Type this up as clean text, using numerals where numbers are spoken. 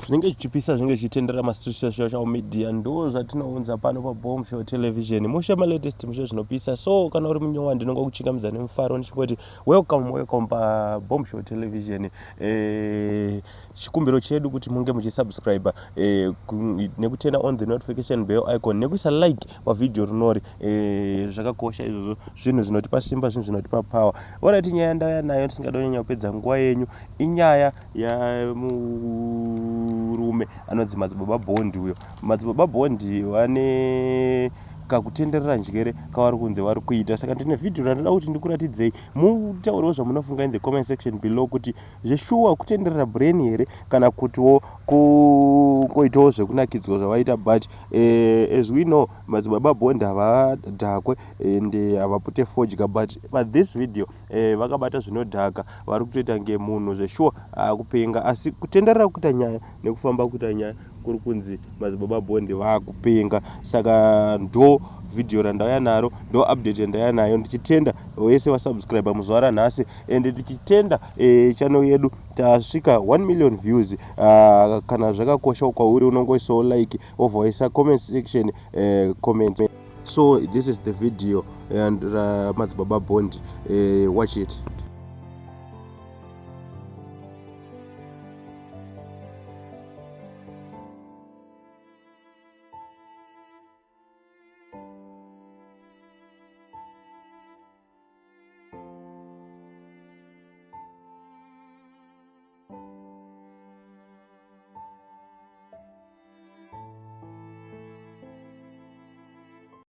Zvinenge zvichipisa, zvinenge zvichitenderera masocial media, ndo zvatinounza pano paBomb Show Television. Mushe malatest, mushe zvinopisa. So kana uri munyowa, ndinongokuchingamidza nemufaro ndichingoti welcome, welcome paBomb Show Television. Chikumbiro chedu kuti munge muchisubscribe nekuturn on the notification bell icon nekuisa like pavhidhiyo rinori. Zvakakosha izvozvo, zvinhu zvinotipa simba, zvinhu zvinotipa power. Alright, nyaya ndauya nayo, ndisingada kunyanya kupedza nguva yenyu, inyaya yamurume anonzi Madzibaba Bond. Uyo Madzibaba Bond vane kakutenderera njere kavari kunze vari kuita. Saka ndine vhidhiyo randoda kuti ndikuratidzei, mutaurewo zvamunofunga in the comment section below kuti zveshuwa kutenderera brain here kana kutiwo kungoitawo zvekunakidzwa zvavaita. But as we know, Madzibaba Bond havadhakwe and havapute fodya, but pathis video vakabata zvinodhaka, vari kutoita ngemunhu zveshuwa akupenga. Asi kutenderera kuita nyaya nekufamba kuita nyaya kuri kunzi Madzibaba Bond vaakupenga. Saka ndo vhidhiyo randauya naro, ndo update yandauya nayo, ndichitenda wese wasubscribe muzuva ranhasi and tichitenda channel yedu tasvika 1 million views. Kana zvakakosha kwauri, unongoisawo like, wobva waisa comment section comment. So this is the video and Madzibaba Bond, watch it.